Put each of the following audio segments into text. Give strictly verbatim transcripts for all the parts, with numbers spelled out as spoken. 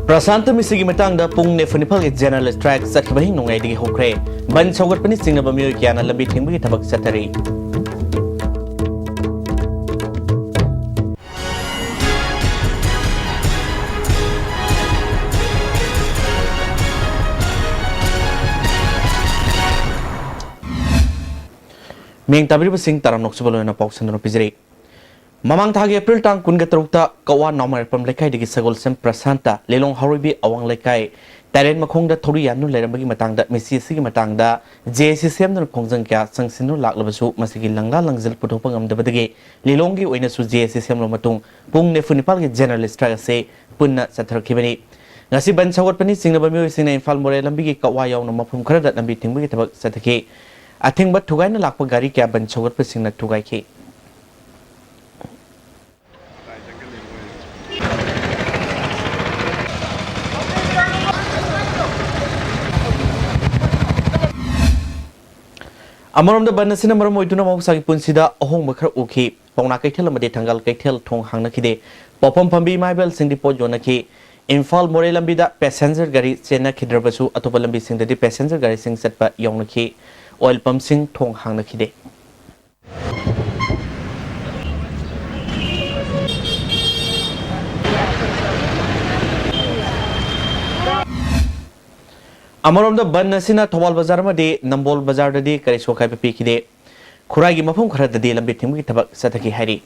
ꯄ꯭ꯔꯁꯥꯟꯇ ꯃꯤꯁꯤꯒꯤ ꯃꯇꯥꯡꯗ ꯄꯨꯡ ꯅꯤꯐꯨ ꯅꯤꯄꯥꯜꯒꯤ ꯖꯦꯅꯔꯦꯜ ꯁ꯭ꯇ꯭ꯔꯥꯏꯛ ꯆꯠꯈꯤꯕ ꯍꯤꯡ ꯅꯣꯡꯌꯥꯏꯗꯒꯤ ꯍꯧꯈ꯭ꯔꯦ꯫ ꯕꯟ ꯁꯧꯒꯠꯄꯅ ꯆꯤꯡꯅꯕ ꯃꯤꯑꯣꯏ ꯀꯌꯥꯅ ꯂꯝꯕꯤ ꯊꯤꯡꯕꯒꯤ ꯊꯕꯛ ꯆꯠꯊꯔꯤ꯫ ꯃꯤꯡ ꯇꯥꯕꯤꯔꯤꯕꯁꯤꯡ ꯇꯔꯥꯝꯅ ꯑꯣꯛꯆꯕ ꯂꯣꯏꯅ ꯄꯥꯎ ꯁꯟꯗꯣꯛꯅ ꯄꯤꯖꯔꯤ꯫ ꯃꯃꯥꯡ ꯊꯥꯒꯤ ꯑꯦꯄ꯭ꯔꯤꯜ ꯇꯥꯡ ꯀꯨꯟꯒ ꯇꯔꯨꯛꯇ ꯀꯛꯋꯥ ꯅꯥꯎꯃꯥꯏꯔꯩꯄꯝ ꯂꯩꯀꯥꯏꯗꯒꯤ ꯁꯒꯣꯜꯁꯦꯝ ꯄ꯭ꯔꯁꯥꯟꯇ, ꯂꯤꯂꯣꯡ ꯍꯥꯎꯔꯩꯕꯤ ꯑꯋꯥꯡ ꯂꯩꯀꯥꯏ ꯇꯔꯦꯠ ꯃꯈꯣꯡꯗ ꯊꯧꯔꯤ ꯌꯥꯟꯗꯨꯅ ꯂꯩꯔꯝꯕꯒꯤ ꯃꯇꯥꯡꯗ ꯃꯤꯁꯤ ꯑꯁꯤꯒꯤ ꯃꯇꯥꯡꯗ ꯖꯦ ꯑꯦ ꯁꯤ ꯁꯦꯝꯗꯨꯅ ꯈꯣꯡꯖꯪ ꯀꯌꯥ ꯆꯪꯁꯤꯟꯗꯨꯅ ꯂꯥꯛꯂꯕꯁꯨ ꯃꯁꯤꯒꯤ ꯂꯪꯂꯥ ꯂꯪꯖꯜ ꯄꯨꯊꯣꯛꯄ ꯉꯝꯗꯕꯗꯒꯤ ꯂꯤꯂꯣꯡꯒꯤ ꯑꯣꯏꯅꯁꯨ ꯖꯦ ꯑꯦ ꯁꯤ ꯁꯦꯝꯂꯕ ꯃꯇꯨꯡ ꯄꯨꯡ ꯅꯤꯐꯨ ꯅꯤꯄꯥꯜꯒꯤ ꯖꯦꯅꯔꯦꯜ ꯁ꯭ꯇ꯭ꯔꯥꯏꯛ ꯑꯁꯤ ꯄꯨꯟꯅ ꯆꯠꯊꯔꯛꯈꯤꯕꯅꯤ꯫ ꯉꯁꯤ ꯕꯟ ꯁꯧꯒꯠꯄꯅꯤ ꯆꯤꯡꯅꯕ ꯃꯤꯑꯣꯏꯁꯤꯡꯅ ꯏꯝꯐꯥꯜ ꯃꯣꯔꯦ ꯂꯝꯕꯤꯒꯤ ꯀꯛꯋꯥ ꯌꯥꯎꯅ ꯃꯐꯝ ꯈꯔꯗ ꯂꯝꯕꯤ ꯊꯤꯡꯕꯒꯤ ꯊꯕꯛ ꯆꯠꯊꯈꯤ꯫ ꯑꯊꯤꯡꯕ ꯊꯨꯒꯥꯏꯅ ꯂꯥꯛꯄ ꯒꯥꯔꯤ ꯀꯌꯥ ꯕꯟ ꯁꯧꯒꯠꯄꯁꯤꯡꯅ ꯊꯨꯒꯥꯏꯈꯤ꯫ ꯑꯃꯔꯣꯝꯗ ꯕꯟ ꯑꯁꯤꯅ ꯃꯔꯝ ꯑꯣꯏꯗꯨꯅ ꯃꯍꯧꯁꯥꯒꯤ ꯄꯨꯟꯁꯤꯗ ꯑꯍꯣꯡꯕ ꯈꯔ ꯎꯈꯤ꯫ ꯄꯥꯎꯅꯥ ꯀꯩꯊꯦꯜ ꯑꯃꯗꯤ ꯊꯪꯒꯥꯜ ꯀꯩꯊꯦꯜ ꯊꯣꯡ ꯍꯥꯡꯅꯈꯤꯗꯦ꯫ ꯄꯣꯠꯐꯝ ꯐꯝꯕꯤ ꯏꯃꯥ ꯏꯕꯦꯜꯁꯤꯡꯗꯤ ꯄꯣꯠ ꯌꯣꯟꯅꯈꯤ꯫ ꯏꯝꯐꯥꯜ ꯃꯣꯔꯦ ꯂꯝꯕꯤꯗ ꯄꯦꯁꯦꯟꯖꯔ ꯒꯥꯔꯤ ꯆꯦꯟꯅꯈꯤꯗ꯭ꯔꯕꯁꯨ ꯑꯇꯣꯞꯄ ꯂꯝꯕꯤꯁꯤꯡꯗꯗꯤ ꯄꯦꯁꯦꯟꯖꯔ ꯒꯥꯔꯤꯁꯤꯡ ꯆꯠꯄ ꯌꯥꯎꯅꯈꯤ꯫ ꯑꯣꯏꯜ ꯄꯝꯁꯤꯡ ꯊꯣꯡ ꯍꯥꯡꯅꯈꯤꯗꯦ꯫ ꯑꯃꯔꯣꯝꯗ ꯕꯟ ꯑꯁꯤꯅ ꯊꯧꯕꯥꯜ ꯕꯖꯥꯔ ꯑꯃꯗꯤ ꯅꯝꯕꯣꯜ ꯕꯖꯥꯔꯗꯗꯤ ꯀꯔꯤꯁꯨ ꯑꯀꯥꯏꯕ ꯄꯤꯈꯤꯗꯦ꯫ ꯈꯨꯔꯥꯏꯒꯤ ꯃꯐꯝ ꯈꯔꯗꯗꯤ ꯂꯝꯕꯤ ꯊꯤꯡꯕꯒꯤ ꯊꯕꯛ ꯆꯠꯊꯈꯤ ꯍꯥꯏꯔꯤ꯫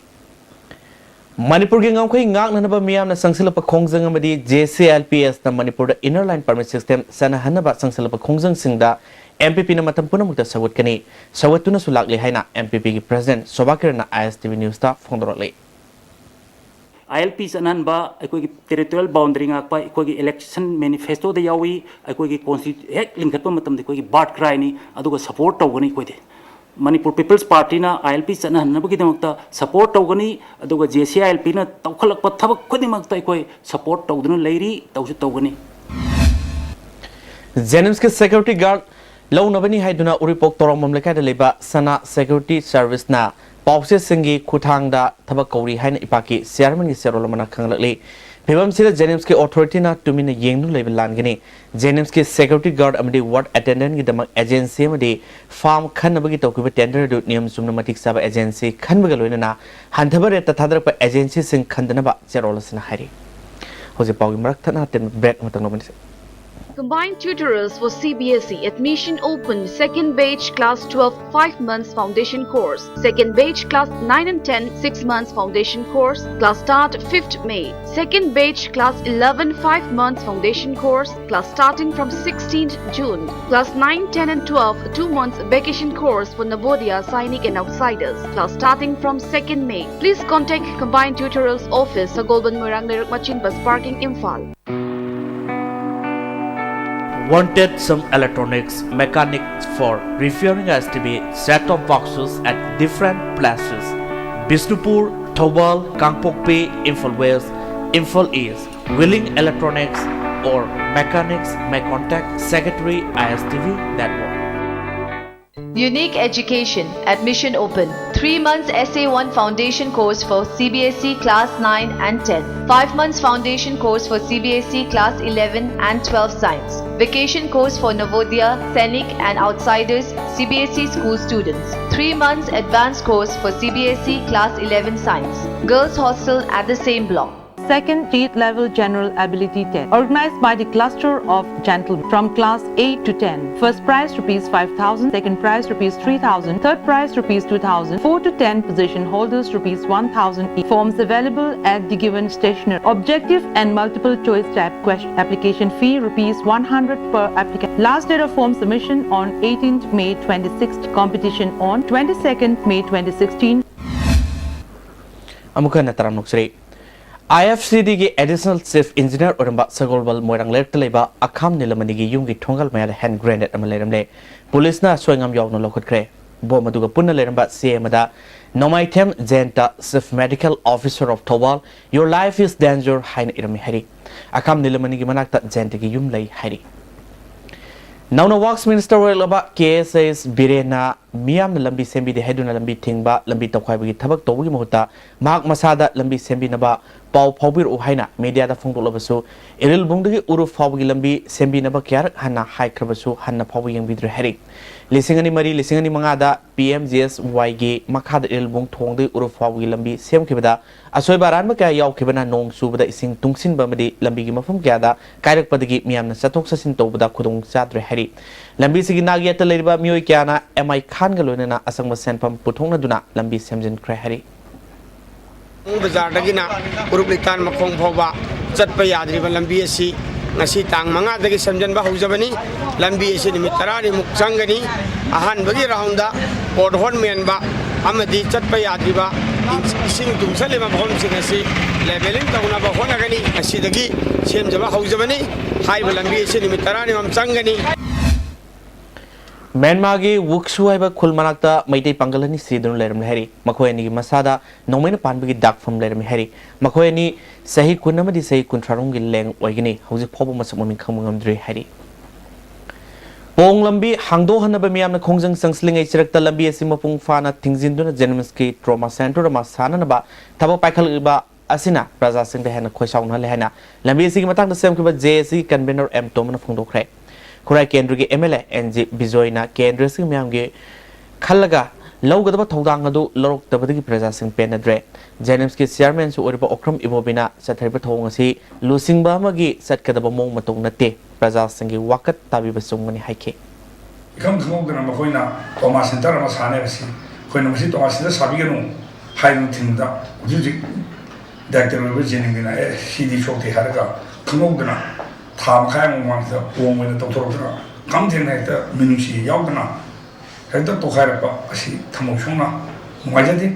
ꯃꯅꯤꯄꯨꯔꯒꯤ ꯉꯝꯈꯩ ꯉꯥꯛꯅꯅꯕ ꯃꯤꯌꯥꯝꯅ ꯆꯪꯁꯤꯜꯂꯛꯄ ꯈꯣꯡꯖꯪ ꯑꯃꯗꯤ ꯖꯦ ꯁꯤ ꯑꯦꯜ ꯄꯤ ꯑꯦꯁꯅ ꯃꯅꯤꯄꯨꯔꯗ ꯏꯟꯅꯔ ꯂꯥꯏꯟ ꯄꯔꯃꯤꯠ ꯁꯤꯁꯇꯦꯝ ꯆꯠꯅꯍꯟꯅꯕ ꯆꯪꯁꯤꯜꯂꯛꯄ ꯈꯣꯡꯖꯪꯁꯤꯡꯗ ꯑꯦꯝ ꯄꯤ ꯄꯤꯅ ꯃꯇꯝ ꯄꯨꯝꯅꯃꯛꯇ ꯁꯧꯒꯠꯀꯅꯤ, ꯁꯧꯒꯠꯇꯨꯅꯁꯨ ꯂꯥꯛꯂꯤ ꯍꯥꯏꯅ ꯑꯦꯝ ꯄꯤ ꯄꯤꯒꯤ ꯄ꯭ꯔꯁꯤꯗꯦꯟꯠ ꯁꯣꯚꯥ ꯀꯤꯔꯟꯅ ꯑꯥꯏ ꯑꯦꯁ ꯇꯤ ꯚꯤ ꯅ꯭ꯌꯨꯁꯇ ꯐꯣꯡꯗꯣꯔꯛꯂꯤ꯫ ꯑꯥꯏ ꯑꯦꯜ ꯄꯤ ꯆꯠꯅꯍꯟꯕ, ꯑꯩꯈꯣꯏꯒꯤ ꯇꯦꯔꯤꯇꯣꯔꯤꯌꯦꯜ ꯕꯥꯎꯟꯗꯔꯤ ꯉꯥꯛꯄ ꯑꯩꯈꯣꯏꯒꯤ ꯏꯂꯦꯛꯁꯟ ꯃꯦꯅꯤꯐꯦꯁꯇꯣꯗ ꯌꯥꯎꯏ꯫ ꯑꯩꯈꯣꯏꯒꯤ ꯀꯣꯟꯁꯇꯤ-, ꯍꯦꯛ ꯂꯤꯡꯈꯠꯄ ꯃꯇꯝꯗ ꯑꯩꯈꯣꯏꯒꯤ ꯕꯥꯔꯠ ꯀ꯭ꯔꯥꯏꯅꯤ, ꯑꯗꯨꯒ ꯁꯄꯣꯔꯠ ꯇꯧꯒꯅꯤ ꯑꯩꯈꯣꯏꯗꯤ꯫ ꯃꯅꯤꯄꯨꯔ ꯄꯤꯄꯜꯁ ꯄꯥꯔꯇꯤꯅ ꯑꯥꯏ ꯑꯦꯜ ꯄꯤ ꯆꯠꯅꯍꯟꯅꯕꯒꯤꯗꯃꯛꯇ ꯁꯄꯣꯔꯠ ꯇꯧꯒꯅꯤ, ꯑꯗꯨꯒ ꯖꯦ ꯁꯤ ꯑꯥꯏ ꯑꯦꯜ ꯄꯤꯅ ꯇꯧꯈꯠꯂꯛꯄ ꯊꯕꯛ ꯈꯨꯗꯤꯡꯃꯛꯇ ꯑꯩꯈꯣꯏ ꯁꯄꯣꯔꯠ ꯇꯧꯗꯨꯅ ꯂꯩꯔꯤ, ꯇꯧꯁꯨ ꯇꯧꯒꯅꯤ꯫ ꯖꯦꯅꯤꯝꯁꯀꯤ ꯁꯦꯀ꯭ꯌꯨꯔꯤꯇꯤ ꯒꯥꯔꯗ ꯂꯧꯅꯕꯅꯤ ꯍꯥꯏꯗꯨꯅ ꯎꯔꯤꯄꯣꯛ ꯇꯣꯔꯣꯡꯕꯝ ꯂꯩꯀꯥꯏꯗ ꯂꯩꯕ ꯁꯅꯥ ꯁꯦꯀ꯭ꯌꯨꯔꯤꯇꯤ ꯁꯔꯚꯤꯁꯅ ꯄꯥꯎꯆꯦꯁꯤꯡꯒꯤ ꯈꯨꯠꯊꯥꯡꯗ ꯊꯕꯛ ꯀꯧꯔꯤ ꯍꯥꯏꯅ ꯏꯄꯥꯛꯀꯤ ꯆꯤꯌꯥꯔꯃꯦꯟꯒꯤ ꯆꯦꯔꯣꯜ ꯑꯃꯅ ꯈꯪꯍꯜꯂꯛꯂꯤ꯫ ꯐꯤꯕꯝꯁꯤꯗ ꯖꯦꯅꯤꯝꯁꯀꯤ ꯑꯣꯊꯣꯔꯤꯇꯤꯅ ꯇꯨꯃꯤꯟꯅ ꯌꯦꯡꯗꯨꯅ ꯂꯩꯕ ꯂꯥꯟꯒꯅꯤ꯫ ꯖꯦꯅꯤꯝꯁꯀꯤ ꯁꯦꯀ꯭ꯌꯨꯔꯤꯇꯤ ꯒꯥꯔꯗ ꯑꯃꯗꯤ ꯋꯥꯔꯗ ꯑꯦꯇꯦꯟꯗꯦꯟꯒꯤꯗꯃꯛ ꯑꯦꯖꯦꯟꯁꯤ ꯑꯃꯗꯤ ꯐꯥꯔꯝ ꯈꯟꯅꯕꯒꯤ ꯇꯧꯈꯤꯕ ꯇꯦꯟꯗꯔ ꯑꯗꯨ ꯅꯤꯌꯝ ꯆꯨꯝꯅ ꯃꯇꯤꯛ ꯆꯥꯕ ꯑꯦꯖꯦꯟꯁꯤ ꯈꯟꯕꯒ ꯂꯣꯏꯅꯅ ꯍꯟꯊꯕ ꯔꯦꯠꯇ ꯊꯥꯗꯔꯛꯄ ꯑꯦꯖꯦꯟꯁꯤꯁꯤꯡ ꯈꯟꯗꯅꯕ ꯆꯦꯔꯣꯜ ꯑꯁꯤꯅ ꯍꯥꯏꯔꯤ꯫ ꯍꯧꯖꯤꯛ ꯄꯥꯎꯒꯤ ꯃꯔꯛ ꯊꯠꯅ ꯇꯦꯟ ꯕ꯭ꯔꯦꯛ ꯑꯃꯇꯪ ꯂꯧꯃꯤꯟꯅꯁꯤ꯫ Combined tutorials for C B S E. Admission open. Second batch class twelve, five months foundation course. Second batch class nine and ten, six months foundation course. Class start fifth May. Second batch class eleven, five months foundation course. Class starting from sixteenth June. Class nine, ten and twelve, two months vacation course for Navodaya, Sainik and outsiders. Class starting from second May. Please contact Combined Tutorials Office, Sagolband Moirang Lerak Machin Bus Parking, Imphal. Wanted some electronics mechanics for repairing S T V set-top boxes at different places: Bishnupur, Thoubal, Kangpokpi, Imphal West, Imphal East. Willing electronics or mechanics may contact Secretary I S T V Network. Unique Education. Admission open. Three months S A one foundation course for C B S E class nine and ten. Five months foundation course for C B S E class eleven and twelve science. Vacation course for Navodaya, Sainik and outsiders C B S E school students. Three months advanced course for C B S E class eleven science. Girls hostel at the same block. Second state level general ability test organized by the cluster of gentlemen from class eight to ten. First prize rupees five thousand, second prize rupees three thousand, third prize rupees two thousand, four to ten position holders rupees one thousand each. Forms available at the given stationery. Objective and multiple choice type question. Application fee rupees one hundred per applicant. Last date of form submission on eighteenth May twenty-sixth. Competition on twenty-second May twenty sixteen. ꯑꯃꯨꯛ ꯍꯟꯅ ꯇꯔꯥꯝꯅ ꯑꯣꯛꯆꯔꯤ꯫ I F C D ꯒꯤ Additional Chief Engineer ꯑꯣꯏꯔꯝꯕ ꯁꯒꯣꯜꯕꯜ ꯃꯣꯏꯔꯥꯡ ꯂꯩꯔꯛꯇ ꯂꯩꯕ ꯑꯈꯥꯝ ꯅꯤꯂꯃꯅꯤꯒꯤ ꯌꯨꯝꯒꯤ ꯊꯣꯡꯒꯥꯜ ꯃꯌꯥꯗ hand grenade ꯑꯃ ꯂꯩꯔꯝꯂꯦ꯫ ꯄꯨꯂꯤꯁꯅ ꯑꯁꯣꯏ ꯑꯉꯥꯝ ꯌꯥꯎꯗꯅ ꯂꯧꯈꯠꯈ꯭ꯔꯦ꯫ ꯕꯣꯝ ꯑꯗꯨꯒ ꯄꯨꯟꯅ ꯂꯩꯔꯝꯕ ꯆꯦ ꯑꯃꯗ ꯅꯣꯡꯃꯥꯏꯊꯦꯝ ꯖꯌꯟꯇ, Chief Medical Officer of Thoubal, your life is danger ꯍꯥꯏꯅ ꯏꯔꯝꯃꯤ ꯍꯥꯏꯔꯤ꯫ ꯑꯈꯥꯝ ꯅꯤꯂꯃꯅꯤꯒꯤ ꯃꯅꯥꯛꯇ ꯖꯌꯟꯇꯒꯤ ꯌꯨꯝ ꯂꯩ ꯍꯥꯏꯔꯤ꯫ ꯅꯧꯅ Works Minister ꯑꯣꯏꯔꯛꯂꯕ K S S ꯕꯤꯔꯦꯟꯅ ꯃꯤꯌꯥꯝꯅ ꯂꯝꯕꯤ ꯁꯦꯝꯕꯤꯗꯦ ꯍꯥꯏꯗꯨꯅ ꯂꯝꯕꯤ ꯊꯤꯡꯕ, ꯂꯝꯕꯤ ꯇꯧꯈꯥꯏꯕꯒꯤ ꯊꯕꯛ ꯇꯧꯕꯒꯤ ꯃꯍꯨꯠꯇ ꯃꯍꯥꯛ ꯃꯁꯥꯗ ꯂꯝꯕꯤ ꯁꯦꯝꯕꯤꯅꯕ ꯄꯥꯎ ꯐꯥꯎꯕꯤꯔꯛꯎ ꯍꯥꯏꯅ ꯃꯤꯗꯤꯌꯥꯗ ꯐꯣꯡꯗꯣꯛꯂꯕꯁꯨ, ꯏꯔꯤꯜꯕꯨꯡꯗꯒꯤ ꯎꯔꯨꯞ ꯐꯥꯎꯕꯒꯤ ꯂꯝꯕꯤ ꯁꯦꯝꯕꯤꯅꯕ ꯀꯌꯥꯔꯛ ꯍꯟꯅ ꯍꯥꯏꯈ꯭ꯔꯕꯁꯨ ꯍꯟꯅ ꯐꯥꯎꯕ ꯌꯦꯡꯕꯤꯗ꯭ꯔꯦ ꯍꯥꯏꯔꯤ꯫ ꯂꯤꯁꯤꯡ ꯑꯅꯤ ꯃꯔꯤ, ꯂꯤꯁꯤꯡ ꯑꯅꯤ ꯃꯉꯥꯗ ꯄꯤ ꯑꯦꯝ ꯖꯤ ꯑꯦꯁ ꯋꯥꯏꯒꯤ ꯃꯈꯥꯗ ꯏꯔꯤꯜꯕꯨꯡ ꯊꯣꯡꯗꯒꯤ ꯎꯔꯨꯞ ꯐꯥꯎꯕꯒꯤ ꯂꯝꯕꯤ ꯁꯦꯝꯈꯤꯕꯗ ꯑꯁꯣꯏꯕ ꯑꯔꯥꯟꯕ ꯀꯌꯥ ꯌꯥꯎꯈꯤꯕꯅ ꯅꯣꯡ ꯆꯨꯕꯗ ꯏꯁꯤꯡ ꯇꯨꯡꯁꯤꯟꯕ ꯑꯃꯗꯤ ꯂꯝꯕꯤꯒꯤ ꯃꯐꯝ ꯀꯌꯥꯗ ꯀꯥꯏꯔꯛꯄꯗꯒꯤ ꯃꯤꯌꯥꯝꯅ ꯆꯠꯊꯣꯛ ꯆꯠꯁꯤꯟ ꯇꯧꯕꯗ ꯈꯨꯗꯣꯡ ꯆꯥꯗ꯭ꯔꯦ ꯍꯥꯏꯔꯤ꯫ ꯂꯝꯕꯤ ꯑꯁꯤꯒꯤ ꯅꯥꯛ ꯌꯦꯠꯇ ꯂꯩꯔꯤꯕ ꯃꯤꯑꯣꯏ ꯀꯌꯥꯅ ꯑꯦꯝ ꯑꯥꯏ ꯈꯥꯟꯒ ꯂꯣꯏꯅꯅ ꯑꯁꯪꯕ ꯁꯦꯟꯐꯝ ꯄꯨꯊꯣꯛꯅꯗꯨꯅ ꯂꯝꯕꯤ ꯁꯦꯝꯖꯤꯟꯈ꯭ꯔꯦ ꯍꯥꯏꯔꯤ꯫ ꯕꯖꯥꯔꯗꯒꯤꯅ ꯎꯔꯨꯞ ꯂꯤꯇꯥꯟ ꯃꯈꯣꯡ ꯐꯥꯎꯕ ꯆꯠꯄ ꯌꯥꯗ꯭ꯔꯤꯕ ꯂꯝꯕꯤ ꯑꯁꯤ ꯉꯁꯤ ꯇꯥꯡ ꯃꯉꯥꯗꯒꯤ ꯁꯦꯝꯖꯤꯟꯕ ꯍꯧꯖꯕꯅꯤ꯫ ꯂꯝꯕꯤ ꯑꯁꯤ ꯅꯨꯃꯤꯠ ꯇꯔꯥꯅꯤꯃꯨꯛ ꯆꯪꯒꯅꯤ꯫ ꯑꯍꯥꯟꯕꯒꯤ ꯔꯥꯎꯟꯗ ꯄꯣꯠꯍꯣꯟ ꯃꯦꯟꯕ ꯑꯃꯗꯤ ꯆꯠꯄ ꯌꯥꯗ꯭ꯔꯤꯕ ꯏꯁꯤꯡ ꯇꯨꯡꯁꯜꯂꯤꯕ ꯃꯐꯝꯁꯤꯡ ꯑꯁꯤ ꯂꯦꯕꯦꯂꯤꯡ ꯇꯧꯅꯕ ꯍꯣꯠꯅꯒꯅꯤ꯫ ꯉꯁꯤꯗꯒꯤ ꯁꯦꯝꯖꯕ ꯍꯧꯖꯕꯅꯤ꯫ ꯍꯥꯏꯔꯤꯕ ꯂꯝꯕꯤ ꯑꯁꯤ ꯅꯨꯃꯤꯠ ꯇꯔꯥꯅꯤꯃꯨꯛ ꯆꯪꯒꯅꯤ꯫ ꯃ꯭ꯌꯥꯟꯃꯥꯔꯒꯤ ꯋꯨꯛꯁꯨ ꯍꯥꯏꯕ ꯈꯨꯜ ꯃꯅꯥꯛꯇ ꯃꯩꯇꯩ ꯄꯥꯡꯒꯜ ꯑꯅꯤ ꯁꯤꯗꯨꯅ ꯂꯩꯔꯝꯂꯦ ꯍꯥꯏꯔꯤ꯫ ꯃꯈꯣꯏ ꯑꯅꯤꯒꯤ ꯃꯁꯥꯗ ꯅꯣꯡꯃꯩꯅ ꯄꯥꯟꯕꯒꯤ ꯗꯥꯛꯐꯝ ꯂꯩꯔꯝꯃꯤ ꯍꯥꯏꯔꯤ꯫ ꯃꯈꯣꯏ ꯑꯅꯤ ꯆꯍꯤ ꯀꯨꯟ ꯑꯃꯗꯤ ꯆꯍꯤ ꯀꯨꯟꯊ꯭ꯔꯥꯔꯣꯝꯒꯤ ꯂꯦꯡ ꯑꯣꯏꯒꯅꯤ꯫ ꯍꯧꯖꯤꯛ ꯐꯥꯎꯕ ꯃꯁꯛ ꯃꯃꯤꯡ ꯈꯪꯕ ꯉꯝꯗ꯭ꯔꯤ ꯍꯥꯏꯔꯤ꯫ ꯄꯣꯡ ꯂꯝꯕꯤ ꯍꯥꯡꯗꯣꯛꯍꯟꯅꯕ ꯃꯤꯌꯥꯝꯅ ꯈꯣꯡꯖꯪ ꯆꯪꯁꯤꯜꯂꯤꯉꯩ ꯆꯤꯔꯛꯇ ꯂꯝꯕꯤ ꯑꯁꯤ ꯃꯄꯨꯡ ꯐꯥꯅ ꯊꯤꯡꯖꯤꯟꯗꯨꯅ ꯖꯦꯅꯤꯝꯁꯀꯤ ꯇ꯭ꯔꯣꯃꯥ ꯁꯦꯟꯇꯔ ꯑꯃ ꯁꯥꯅꯅꯕ ꯊꯕꯛ ꯄꯥꯏꯈꯠꯂꯛꯂꯤꯕ ꯑꯁꯤꯅ ꯄ꯭ꯔꯖꯥꯁꯤꯡꯗ ꯍꯦꯟꯅ ꯈꯣꯏ ꯁꯥꯎꯅꯍꯜꯂꯦ ꯍꯥꯏꯅ ꯂꯝꯕꯤ ꯑꯁꯤꯒꯤ ꯃꯇꯥꯡꯗ ꯁꯦꯝꯈꯤꯕ ꯖꯦ ꯑꯦ ꯁꯤ ꯀꯟꯚꯦꯅꯔ ꯑꯦꯝ ꯇꯣꯝꯕꯅ ꯐꯣꯡꯗꯣꯛꯈ꯭ꯔꯦ꯫ ꯈꯨꯔꯥꯏ ꯀꯦꯟꯗ꯭ꯔꯒꯤ M L A N G ꯕꯤꯖꯣꯏꯅ ꯀꯦꯟꯗ꯭ꯔ ꯑꯁꯤꯒꯤ ꯃꯤꯌꯥꯝꯒꯤ ꯈꯜꯂꯒ ꯂꯧꯒꯗꯕ ꯊꯧꯗꯥꯡ ꯑꯗꯨ ꯂꯧꯔꯛꯇꯕꯗꯒꯤ ꯄ꯭ꯔꯖꯥꯁꯤꯡ ꯄꯦꯟꯅꯗ꯭ꯔꯦ꯫ ꯖꯦꯅꯤꯝꯁꯀꯤ ꯆꯤꯌꯥꯔꯃꯦꯟꯁꯨ ꯑꯣꯏꯔꯤꯕ ꯑꯣꯀ꯭ꯔꯝ ꯏꯕꯣꯕꯤꯅ ꯆꯠꯊꯔꯤꯕ ꯊꯧꯑꯣꯡ ꯑꯁꯤ ꯂꯨꯆꯤꯡꯕ ꯑꯃꯒꯤ ꯆꯠꯀꯗꯕ ꯃꯑꯣꯡ ꯃꯇꯧ ꯅꯠꯇꯦ, ꯄ꯭ꯔꯖꯥꯁꯤꯡꯒꯤ ꯋꯥꯀꯠ ꯇꯥꯕꯤꯕ ꯆꯨꯝꯒꯅꯤ ꯍꯥꯏꯈꯤ꯫ ꯏꯈꯪ ꯈꯪꯍꯧꯗꯅ ꯃꯈꯣꯏꯅ ꯇ꯭ꯔꯣꯃꯥ ꯁꯦꯟꯇꯔ ꯑꯃ ꯁꯥꯅꯤ ꯍꯥꯏꯕꯁꯤ ꯑꯩꯈꯣꯏꯅ ꯃꯁꯤ ꯇ꯭ꯔꯣꯃꯥ ꯁꯦꯟꯇꯔ ꯁꯥꯕꯤꯒꯅꯨ ꯍꯥꯏꯗꯨꯅ ꯊꯤꯡꯕꯗ ꯍꯧꯖꯤꯛ ꯍꯧꯖꯤꯛ ꯗꯥꯏꯔꯦꯛꯇꯔ ꯑꯣꯏꯕ ꯖꯦꯅꯤꯝꯒꯤꯅ "ꯑꯦ, ꯁꯤꯗꯤ ꯁꯣꯛꯇꯦ" ꯍꯥꯏꯔꯒ ꯈꯪꯍꯧꯗꯅ ꯊꯥ ꯃꯈꯥꯏ ꯑꯃ ꯃꯃꯥꯡꯁꯤꯗ ꯄꯣꯡ ꯑꯣꯏꯅ ꯇꯧꯊꯣꯔꯛꯇꯅ ꯈꯪ ꯊꯦꯡꯅ ꯍꯦꯛꯇ ꯃꯤꯅꯨꯡꯁꯤ ꯌꯥꯎꯗꯅ ꯍꯦꯛꯇ ꯇꯣꯈꯥꯏꯔꯛꯄ ꯑꯁꯤ ꯊꯃꯣꯏ ꯁꯣꯛꯅ ꯅꯨꯡꯉꯥꯏꯖꯗꯦ꯫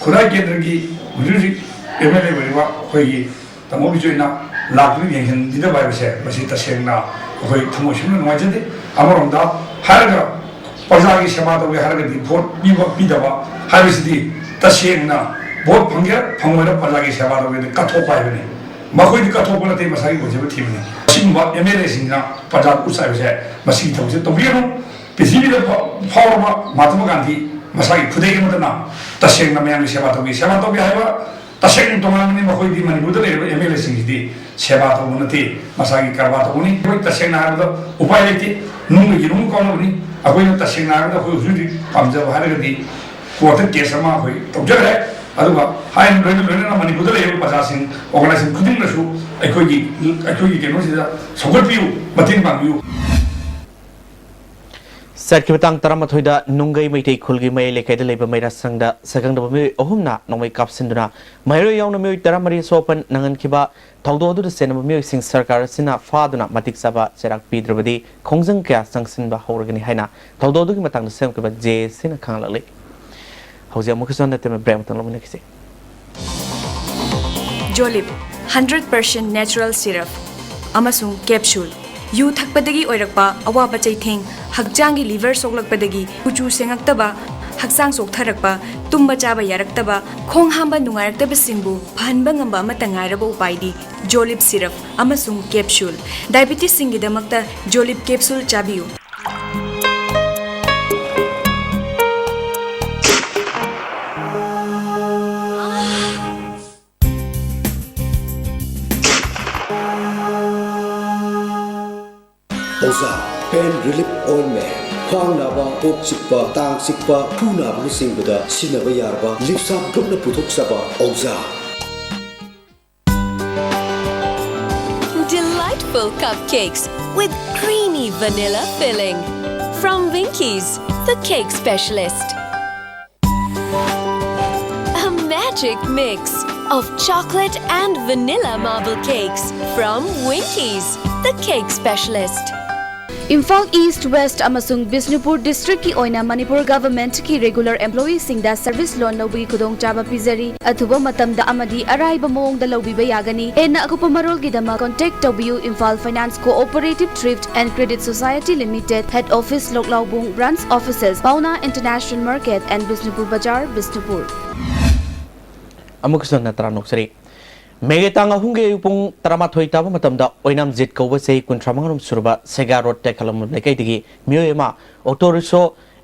ꯈꯨꯔꯥꯏ ꯀꯦꯟꯗ꯭ꯔꯒꯤ ꯍꯧꯖꯤꯛ ꯍꯧꯖꯤꯛ ꯑꯦꯝ ꯑꯦꯜ ꯑꯦ ꯑꯣꯏꯔꯤꯕ ꯑꯩꯈꯣꯏꯒꯤ ꯇꯥꯃꯣꯒꯤꯁꯨ ꯑꯩꯅ ꯂꯥꯛꯇꯨꯅ ꯌꯦꯡꯁꯤꯟꯕꯤꯗꯕ ꯍꯥꯏꯕꯁꯦ ꯃꯁꯤ ꯇꯁꯦꯡꯅ ꯑꯩꯈꯣꯏ ꯊꯃꯣꯏ ꯁꯣꯛꯅ ꯅꯨꯡꯉꯥꯏꯖꯗꯦ꯫ ꯑꯃꯔꯣꯝꯗ ꯍꯥꯏꯔꯒ ꯄ꯭ꯔꯖꯥꯒꯤ ꯁꯦꯕꯥ ꯇꯧꯒꯦ ꯍꯥꯏꯔꯒꯗꯤ ꯚꯣꯠ ꯄꯤꯕ ꯄꯤꯗꯕ ꯍꯥꯏꯕꯁꯤꯗꯤ ꯇꯁꯦꯡꯅ ꯚꯣꯠ ꯐꯪꯒꯦꯔꯥ ꯐꯪꯉꯣꯏꯔꯥ ꯄ꯭ꯔꯖꯥꯒꯤ ꯁꯦꯕꯥ ꯇꯧꯒꯦꯗꯤ ꯀꯠꯊꯣꯛꯄ ꯍꯥꯏꯕꯅꯤ꯫ ꯃꯈꯣꯏꯗꯤ ꯀꯠꯊꯣꯛꯄ ꯅꯠꯇꯦ, ꯃꯁꯥꯒꯤ ꯑꯣꯏꯖꯕ ꯊꯤꯕꯅꯤ꯫ ꯑꯁꯤꯒꯨꯝꯕ ꯑꯦꯝ ꯑꯦꯜ ꯑꯦꯁꯤꯡꯅ ꯄ꯭ꯔꯖꯥ ꯎꯠꯆꯥꯏꯕꯁꯦ ꯃꯁꯤꯒꯤ ꯊꯕꯛꯁꯦ ꯇꯧꯕꯤꯒꯅꯨ꯫ ꯄ꯭ꯔꯤꯊꯤꯕꯤꯗ ꯐꯥꯎꯔꯕ ꯃꯍꯥꯇꯃꯥ ꯒꯥꯟꯙꯤ ꯃꯁꯥꯒꯤ ꯈꯨꯗꯩ ꯑꯃꯠꯇꯅ ꯇꯁꯦꯡꯅ ꯃꯌꯥꯝꯒꯤ ꯁꯦꯕꯥ ꯇꯧꯕꯤ꯫ ꯁꯦꯕꯥ ꯇꯧꯕꯤ ꯍꯥꯏꯕ ꯇꯁꯦꯡꯅ ꯇꯣꯉꯥꯟꯕꯅꯤ꯫ ꯃꯈꯣꯏꯗꯤ, ꯃꯅꯤꯄꯨꯔꯗ ꯂꯩꯔꯤꯕ ꯑꯦꯝ ꯑꯦꯜ ꯑꯦꯁꯤꯡꯁꯤꯗꯤ ꯁꯦꯕꯥ ꯇꯧꯕ ꯅꯠꯇꯦ, ꯃꯁꯥꯒꯤ ꯀꯔꯕꯥꯔ ꯇꯧꯕꯅꯤ꯫ ꯑꯩꯈꯣꯏ ꯇꯁꯦꯡꯅ ꯍꯥꯏꯔꯕꯗ ꯎꯄꯥꯏ ꯂꯩꯇꯦ, ꯅꯨꯡꯒ ꯌꯦꯔꯨꯝꯒ ꯀꯥꯎꯅꯕꯅꯤ꯫ ꯑꯩꯈꯣꯏꯅ ꯇꯁꯦꯡꯅ ꯍꯥꯏꯔꯕꯗ ꯑꯩꯈꯣꯏ ꯍꯧꯖꯤꯛ ꯍꯧꯖꯤꯛ ꯄꯥꯝꯖꯕ ꯍꯥꯏꯔꯒꯗꯤ ꯀꯣꯔꯠꯇ ꯀꯦꯁ ꯑꯃ ꯑꯩꯈꯣꯏ ꯇꯧꯖꯈ꯭ꯔꯦ꯫ ꯑꯗꯨꯒ ꯍꯥꯏꯔꯤꯕ ꯂꯣꯏꯅ ꯂꯣꯏꯅꯅ ꯃꯅꯤꯄꯨꯔꯗ ꯂꯩꯔꯤꯕ ꯄ꯭ꯔꯖꯥꯁꯤꯡ, ꯑꯣꯔꯒꯅꯥꯏꯖꯦꯁꯟ ꯈꯨꯗꯤꯡꯅꯁꯨ ꯑꯩꯈꯣꯏꯒꯤ, ꯑꯩꯈꯣꯏꯒꯤ ꯀꯩꯅꯣꯁꯤꯗ ꯁꯧꯒꯠꯄꯤꯌꯨ, ꯃꯇꯦꯡ ꯄꯥꯡꯕꯤꯌꯨ꯫ ꯆꯠꯈꯤꯕ ꯇꯥꯡ ꯇꯔꯥꯃꯥꯊꯣꯏꯗ ꯅꯨꯡꯒꯩ ꯃꯩꯇꯩ ꯈꯨꯜꯒꯤ ꯃꯌꯥꯏ ꯂꯩꯀꯥꯏꯗ ꯂꯩꯕ ꯃꯩꯔꯥ ꯁꯪꯗ ꯁꯛꯈꯪꯗꯕ ꯃꯤꯑꯣꯏ ꯑꯍꯨꯝꯅ ꯅꯣꯡꯃꯩ ꯀꯥꯞꯁꯤꯟꯗꯨꯅ ꯃꯍꯩꯔꯣꯏ ꯌꯥꯎꯅ ꯃꯤꯑꯣꯏ ꯇꯔꯥꯃꯔꯤ ꯑꯁꯣꯛ ꯑꯄꯟ ꯅꯪꯍꯟꯈꯤꯕ ꯊꯧꯗꯣꯛ ꯑꯗꯨꯗ ꯆꯦꯟꯅꯕ ꯃꯤꯑꯣꯏꯁꯤꯡ ꯁꯔꯀꯥꯔ ꯑꯁꯤꯅ ꯐꯥꯗꯨꯅ ꯃꯇꯤꯛ ꯆꯥꯕ ꯆꯩꯔꯥꯛ ꯄꯤꯗ꯭ꯔꯕꯗꯤ ꯈꯣꯡꯖꯪ ꯀꯌꯥ ꯆꯪꯁꯤꯟꯕ ꯍꯧꯔꯒꯅꯤ ꯍꯥꯏꯅ ꯊꯧꯗꯣꯛ ꯑꯗꯨꯒꯤ ꯃꯇꯥꯡꯗ ꯁꯦꯝꯈꯤꯕ ꯖꯦ ꯑꯦꯁ ꯁꯤꯅ ꯈꯪꯍꯜꯂꯛꯂꯤ꯫ ꯍꯧꯖꯤꯛ ꯑꯃꯨꯛꯀꯁꯨ ꯍꯟꯅ ꯇꯦꯝꯃꯦ ꯕ꯭ꯔꯦꯛ ꯑꯃꯇꯪ ꯂꯧꯃꯤꯟꯅꯈꯤꯁꯤ꯫ ꯖꯣꯂꯤꯞ ꯍꯟꯗ꯭ꯔꯦꯠ ꯄꯔꯁꯦꯟ ꯅꯦꯆꯔꯦꯜ ꯁꯤꯔꯞ ꯑꯃꯁꯨꯡ ꯀꯦꯞꯁꯨꯜ꯫ ꯌꯨ ꯊꯛꯄꯗꯒꯤ ꯑꯣꯏꯔꯛꯄ ꯑꯋꯥꯕ ꯆꯩꯊꯦꯡ, ꯍꯛꯆꯥꯡꯒꯤ ꯂꯤꯚꯔ ꯁꯣꯛꯂꯛꯄꯗꯒꯤ ꯀꯨꯆꯨ ꯁꯦꯡꯉꯛꯇꯕ, ꯍꯛꯆꯥꯡ ꯆꯣꯛꯊꯔꯛꯄ, ꯇꯨꯝꯕ ꯆꯥꯕ ꯌꯥꯔꯛꯇꯕ, ꯈꯣꯡ ꯍꯥꯝꯕ ꯅꯨꯡꯉꯥꯏꯔꯛꯇꯕꯁꯤꯡꯕꯨ ꯐꯍꯟꯕ ꯉꯝꯕ ꯑꯃꯠꯇ ꯉꯥꯏꯔꯕ ꯎꯄꯥꯏꯗꯤ ꯖꯣꯂꯤꯞ ꯁꯤꯔꯞ ꯑꯃꯁꯨꯡ ꯀꯦꯞꯁꯨꯜ꯫ ꯗꯥꯏꯕꯤꯇꯤꯁꯁꯤꯡꯒꯤꯗꯃꯛꯇ ꯖꯣꯂꯤꯞ ꯀꯦꯞꯁꯨꯜ ꯆꯥꯕꯤꯌꯨ꯫ ꯑꯣꯖꯥ ꯄꯦꯟ ꯔꯤꯂꯤꯐ ꯑꯣꯏꯟꯃꯦꯟ, ꯈ꯭ꯋꯥꯡ ꯅꯥꯕ, ꯀꯣꯛ ꯆꯤꯛꯄ, ꯇꯥꯡ ꯆꯤꯛꯄ, ꯈꯨ ꯅꯥꯕꯅꯆꯤꯡꯕꯗ ꯁꯤꯖꯤꯟꯅꯕ ꯌꯥꯔꯕ ꯂꯤꯞꯁꯥꯞ ꯒ꯭ꯔꯨꯞꯅ ꯄꯨꯊꯣꯛꯆꯕ ꯑꯣꯖꯥ꯫ Delightful cupcakes with creamy vanilla filling. From Winkies, the cake specialist. A magic mix of chocolate and vanilla marble cakes from Winkies, the cake specialist. Imphal east, West ꯑꯃꯁꯨꯡ ꯕꯤꯁꯅꯨꯄꯨꯔ ꯗꯤꯁꯇ꯭ꯔꯤꯛꯀꯤ ꯑꯣꯏꯅ ꯃꯅꯤꯄꯨꯔ ꯒꯚꯔꯟꯃꯦꯟꯠꯀꯤ ꯔꯤꯒꯨꯂꯔ ꯑꯦꯝꯄ꯭ꯂꯣꯌꯤꯁꯤꯡꯗ ꯁꯔꯚꯤꯁ ꯂꯣꯟ ꯂꯧꯕꯒꯤ ꯈꯨꯗꯣꯡꯆꯥꯕ ꯄꯤꯖꯔꯤ꯫ ꯑꯊꯨꯕ ꯃꯇꯝꯗ ꯑꯃꯗꯤ ꯑꯔꯥꯏꯕ ꯃꯑꯣꯡꯗ ꯂꯧꯕꯤꯕ ꯌꯥꯒꯅꯤ꯫ ꯍꯦꯟꯅ ꯑꯀꯨꯞꯄ ꯃꯔꯣꯜꯒꯤꯗꯃꯛ ꯀꯣꯟꯇꯦꯛ ꯇꯧꯕꯤꯌꯨ, Imphal finance cooperative thrift and credit society limited, head office, ꯂꯣꯛꯂꯥꯎꯕꯨꯡ ꯕ꯭ꯔꯥꯟꯆ ꯑꯣꯐꯤꯁꯦꯁ, ꯄꯥꯎꯅꯥ international market and Bishnupur bazaar, Bishnupur. ꯑꯃꯨꯛꯀꯁꯨ ꯍꯟꯅ ꯇꯔꯥꯝꯅ ꯑꯣꯛꯆꯔꯤ꯫ ꯃꯦꯒꯤ ꯇꯥꯡ ꯑꯍꯨꯝꯒꯤ ꯑꯌꯨꯛ ꯄꯨꯡ ꯇꯔꯥꯃꯥꯊꯣꯏ ꯇꯥꯕ ꯃꯇꯝꯗ ꯑꯣꯏꯅꯥꯝ ꯖꯤꯠ ꯀꯧꯕ ꯆꯍꯤ ꯀꯨꯟꯊ꯭ꯔꯥ ꯃꯉꯥꯔꯣꯝ ꯁꯨꯔꯕ ꯁꯦꯒꯥ ꯔꯣꯗ ꯇꯦꯛꯈꯂꯝ ꯂꯩꯀꯥꯏꯗꯒꯤ ꯃꯤꯑꯣꯏ ꯑꯃ auto rickshaw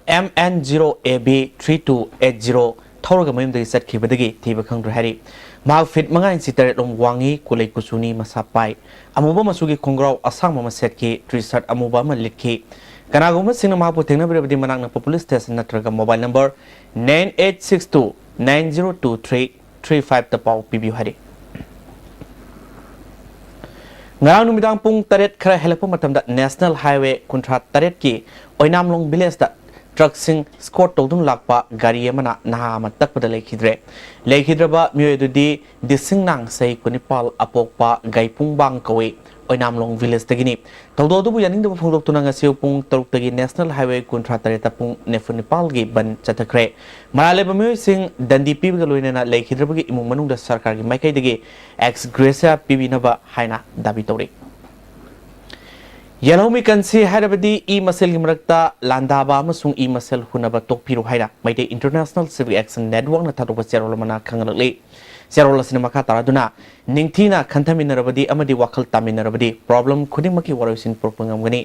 M N zero A B three two eight zero ꯊꯧꯔꯒ ꯃꯌꯨꯝꯗꯒꯤ ꯆꯠꯈꯤꯕꯗꯒꯤ ꯊꯤꯕ ꯈꯪꯗ꯭ꯔꯦ ꯍꯥꯏꯔꯤ꯫ ꯃꯍꯥꯛ ꯐꯤꯠ ꯃꯉꯥ ꯏꯟꯆꯤ ꯇꯔꯦꯠ ꯂꯣꯝ ꯋꯥꯡꯉꯤ, ꯀꯨꯂꯩ ꯀꯨꯆꯨꯅꯤ, ꯃꯁꯥ ꯄꯥꯏ, ꯑꯃꯨꯕ ꯃꯆꯨꯒꯤ ꯈꯣꯡꯒ꯭ꯔꯥꯎ ꯑꯁꯥꯡꯕ ꯑꯃ ꯁꯦꯠꯈꯤ, ꯇꯤ ꯁꯥꯔꯠ ꯑꯃꯨꯕ ꯑꯃ ꯂꯤꯠꯈꯤ꯫ ꯀꯅꯥꯒꯨꯝꯕꯁꯤꯡꯅ ꯃꯍꯥꯛꯄꯨ ꯊꯦꯡꯅꯕꯤꯔꯕꯗꯤ ꯃꯅꯥꯛ ꯅꯛꯄ ꯄꯨꯂꯤꯁ ꯁ꯭ꯇꯦꯁꯟ ꯅꯠꯇ꯭ꯔꯒ mobile number nine eight six two nine zero two three three five ꯇ ꯄꯥꯎ ꯄꯤꯕꯤꯌꯨ ꯍꯥꯏꯔꯤ꯫ ꯉꯔꯥꯡ ꯅꯨꯃꯤꯗꯥꯡ ꯄꯨꯡ ꯇꯔꯦꯠ ꯈꯔ ꯍꯦꯜꯂꯛꯄ ꯃꯇꯝꯗ ꯅꯦꯁꯅꯦꯜ ꯍꯥꯏꯋꯦ ꯀꯨꯟꯊ꯭ꯔꯥ ꯇꯔꯦꯠꯀꯤ ꯑꯣꯏꯅꯥꯝꯂꯣꯡ ꯚꯤꯂꯦꯖꯇ ꯇ꯭ꯔꯛꯁꯤꯡ ꯁ꯭ꯀꯣꯔꯠ ꯇꯧꯗꯨꯅ ꯂꯥꯛꯄ ꯒꯥꯔꯤ ꯑꯃꯅ ꯅꯍꯥ ꯑꯃ ꯇꯛꯄꯗ ꯂꯩꯈꯤꯗ꯭ꯔꯦ꯫ ꯂꯩꯈꯤꯗ꯭ꯔꯕ ꯃꯤꯑꯣꯏ ꯑꯗꯨꯗꯤ ꯗꯤꯁꯤꯡꯅꯥꯡ ꯆꯍꯤ ꯀꯨꯟꯅꯤꯄꯥꯜ ꯑꯄꯣꯛꯄ ꯒꯥꯏꯄꯨꯡꯕꯥꯡ ꯀꯧꯏ, ꯑꯣꯏꯅꯥꯝꯂꯣꯡ ꯚꯤꯂꯦꯖꯇꯒꯤꯅꯤ꯫ ꯊꯧꯗꯣꯛ ꯑꯗꯨꯕꯨ ꯌꯥꯅꯤꯡꯗꯕ ꯐꯣꯡꯗꯣꯛꯇꯨꯅ ꯉꯁꯤ ꯑꯌꯨꯛ ꯄꯨꯡ ꯇꯔꯨꯛꯇꯒꯤ ꯅꯦꯁꯅꯦꯜ ꯍꯥꯏꯋꯦ ꯀꯨꯟꯊ꯭ꯔꯥ ꯇꯔꯦꯠꯇ ꯄꯨꯡ ꯅꯤꯐꯨ ꯅꯤꯄꯥꯜꯒꯤ ꯕꯟ ꯆꯠꯊꯈ꯭ꯔꯦ꯫ ꯃꯔꯥꯜ ꯂꯩꯕ ꯃꯤꯑꯣꯏꯁꯤꯡ ꯗꯟꯗꯤ ꯄꯤꯕꯒ ꯂꯣꯏꯅꯅ ꯂꯩꯈꯤꯗ꯭ꯔꯕꯒꯤ ꯏꯃꯨꯡ ꯃꯅꯨꯡꯗ ꯁꯔꯀꯥꯔꯒꯤ ꯃꯥꯏꯀꯩꯗꯒꯤ ꯑꯦꯛꯁ ꯒ꯭ꯔꯦꯁꯤꯌꯥ ꯄꯤꯕꯤꯅꯕ ꯍꯥꯏꯅ ꯗꯥꯕꯤ ꯇꯧꯔꯤ꯫ ꯌꯦꯜꯍꯧꯃꯤ ꯀꯟꯁꯤ ꯍꯥꯏꯔꯕꯗꯤ ꯏ ꯃꯁꯦꯜꯒꯤ ꯃꯔꯛꯇ ꯂꯥꯟꯗꯥꯕ ꯑꯃꯁꯨꯡ ꯏ ꯃꯁꯦꯜ ꯍꯨꯟꯅꯕ ꯇꯣꯛꯄꯤꯔꯨ ꯍꯥꯏꯅ ꯃꯩꯇꯩ ꯏꯟꯇꯔꯅꯦꯁꯅꯦꯜ ꯁꯤꯚꯤꯛ ꯑꯦꯛꯁꯟ ꯅꯦꯠꯋꯥꯔꯛꯅ ꯊꯥꯗꯣꯛꯄ ꯆꯦꯔꯣꯜ ꯑꯃꯅ ꯈꯪꯍꯜꯂꯛꯂꯤ꯫ ꯆꯦꯔꯣꯜ ꯑꯁꯤꯅ ꯃꯈꯥ ꯇꯥꯔꯗꯨꯅ, ꯅꯤꯡꯊꯤꯅ ꯈꯟꯊꯃꯤꯟꯅꯔꯕꯗꯤ ꯑꯃꯗꯤ ꯋꯥꯈꯜ ꯇꯥꯃꯤꯟꯅꯔꯕꯗꯤ ꯄ꯭ꯔꯣꯕ꯭ꯂꯦꯝ ꯈꯨꯗꯤꯡꯃꯛꯀꯤ ꯋꯥꯔꯣꯏꯁꯤꯟ ꯄꯨꯔꯛꯄ ꯉꯝꯒꯅꯤ꯫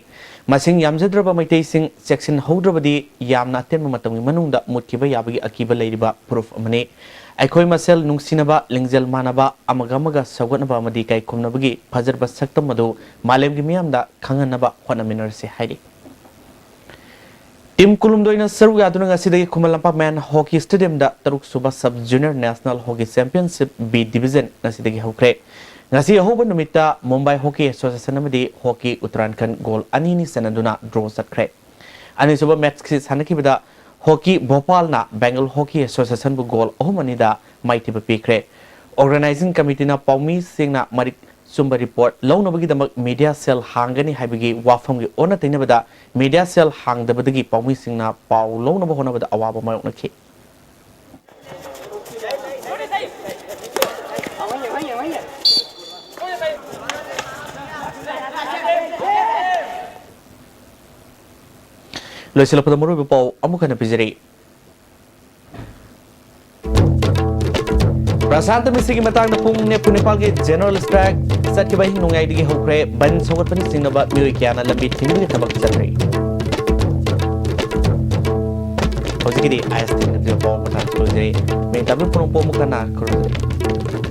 ꯃꯁꯤꯡ ꯌꯥꯝꯖꯗ꯭ꯔꯕ ꯃꯩꯇꯩꯁꯤꯡ ꯆꯦꯛꯁꯤꯟꯍꯧꯗ꯭ꯔꯕꯗꯤ ꯌꯥꯝꯅ ꯑꯇꯦꯟꯕ ꯃꯇꯝꯒꯤ ꯃꯅꯨꯡꯗ ꯃꯨꯠꯈꯤꯕ ꯌꯥꯕꯒꯤ ꯑꯀꯤꯕ ꯂꯩꯔꯤꯕ ꯄ꯭ꯔꯨꯐ ꯑꯃꯅꯤ꯫ ꯑꯩꯈꯣꯏ ꯃꯁꯦꯜ ꯅꯨꯡꯁꯤꯅꯕ, ꯂꯤꯡꯖꯦꯜ ꯃꯥꯟꯅꯕ, ꯑꯃꯒ ꯑꯃꯒ ꯁꯧꯒꯠꯅꯕ ꯑꯃꯗꯤ ꯀꯥꯏꯈꯨꯝꯅꯕꯒꯤ ꯐꯖꯔꯕ ꯁꯛꯇꯝ ꯑꯗꯨ ꯃꯥꯂꯦꯝꯒꯤ ꯃꯤꯌꯥꯝꯗ ꯈꯪꯍꯟꯅꯕ ꯍꯣꯠꯅꯃꯤꯟꯅꯔꯁꯤ ꯍꯥꯏꯔꯤ꯫ ꯇꯤꯝ ꯀꯨꯟꯍꯨꯝꯗꯣꯏꯅ ꯁꯔꯨꯛ ꯌꯥꯗꯨꯅ ꯉꯁꯤꯗꯒꯤ ꯈꯨꯃꯟ ꯂꯝꯄꯥꯛ ꯃꯌꯥꯟ ꯍꯣꯀꯤ ꯁ꯭ꯇꯦꯗꯤꯌꯝꯗ ꯇꯔꯨꯛ ꯁꯨꯕ sub junior national hockey championship B division ꯉꯁꯤꯗꯒꯤ ꯍꯧꯈ꯭ꯔꯦ꯫ ꯉꯁꯤ ꯑꯍꯧꯕ ꯅꯨꯃꯤꯠꯇ ꯃꯨꯝꯕꯥꯏ ꯍꯣꯀꯤ ꯑꯦꯁꯣꯁꯤꯌꯦꯁꯟ ꯑꯃꯗꯤ ꯍꯣꯀꯤ ꯎꯠꯇꯔꯥꯈꯟꯗ ꯒꯣꯜ ꯑꯅꯤ ꯑꯅꯤ ꯆꯟꯅꯗꯨꯅ ꯗ꯭ꯔꯣ ꯆꯠꯈ꯭ꯔꯦ꯫ ꯑꯅꯤꯁꯨꯕ ꯃꯦꯆꯀꯤ ꯁꯥꯟꯅꯈꯤꯕꯗ ꯍꯣꯀꯤ ꯚꯣꯄꯥꯜꯅ ꯕꯦꯡꯒꯜ ꯍꯣꯀꯤ ꯑꯦꯁꯣꯁꯤꯌꯦꯁꯟꯕꯨ ꯒꯣꯜ ꯑꯍꯨꯝ ꯑꯅꯤꯗ ꯃꯥꯏꯊꯤꯕ ꯄꯤꯈ꯭ꯔꯦ꯫ ꯑꯣꯔꯒꯅꯥꯏꯖꯤꯡ ꯀꯃꯤꯇꯤꯅ ꯄꯥꯎꯃꯤꯁꯤꯡꯅ ꯃꯔꯤꯛ ꯆꯨꯝꯕ ꯔꯤꯄꯣꯔꯠ ꯂꯧꯅꯕꯒꯤꯗꯃꯛ ꯃꯤꯗꯤꯌꯥ ꯁꯦꯜ ꯍꯥꯡꯒꯅꯤ ꯍꯥꯏꯕꯒꯤ ꯋꯥꯐꯝꯒꯤ ꯑꯣꯟꯅ ꯇꯩꯅꯕꯗ ꯃꯤꯗꯤꯌꯥ ꯁꯦꯜ ꯍꯥꯡꯗꯕꯗꯒꯤ ꯄꯥꯎꯃꯤꯁꯤꯡꯅ ꯄꯥꯎ ꯂꯧꯅꯕ ꯍꯣꯠꯅꯕꯗ ꯑꯋꯥꯕ ꯃꯥꯌꯣꯛꯅꯈꯤ꯫ ꯂꯣꯏꯁꯤꯜꯂꯛꯄꯗ ꯃꯔꯨꯑꯣꯏꯕ ꯄꯥꯎ ꯑꯃꯨꯛ ꯍꯟꯅ ꯄꯤꯖꯔꯤ꯫ ꯄ꯭ꯔꯁꯥꯟꯇ ꯃꯤꯁꯤꯒꯤ ꯃꯇꯥꯡꯗ ꯄꯨꯡ ꯅꯤꯐꯨ ꯅꯤꯄꯥꯜꯒꯤ ꯖꯦꯅꯔꯦꯜ ꯁ꯭ꯇ꯭ꯔꯥꯏꯛ ꯆꯠꯈꯤꯕ ꯑꯍꯤꯡ ꯅꯣꯡꯌꯥꯏꯗꯒꯤ ꯍꯧꯈ꯭ꯔꯦ꯫ ꯕꯟ ꯁꯧꯒꯠꯄꯅ ꯆꯤꯡꯅꯕ ꯃꯤꯑꯣꯏ ꯀꯌꯥꯅ ꯂꯝꯕꯤ ꯊꯤꯡꯕꯒꯤ ꯊꯕꯛ ꯆꯠꯊꯔꯤ꯫ ꯍꯧꯖꯤꯛꯀꯤꯗꯤ ꯑꯥꯏ ꯑꯦꯁ ꯊꯦꯡꯅꯗ꯭ꯔꯤꯕ ꯄꯥꯎ ꯃꯇꯥꯡ ꯂꯣꯏꯖꯔꯦ꯫ ꯃꯤꯡ ꯇꯥꯕꯤꯕ ꯄꯨꯝꯅꯃꯛꯄꯨ ꯑꯃꯨꯛ ꯍꯟꯅ ꯈꯨꯔꯨꯝꯖꯔꯤ꯫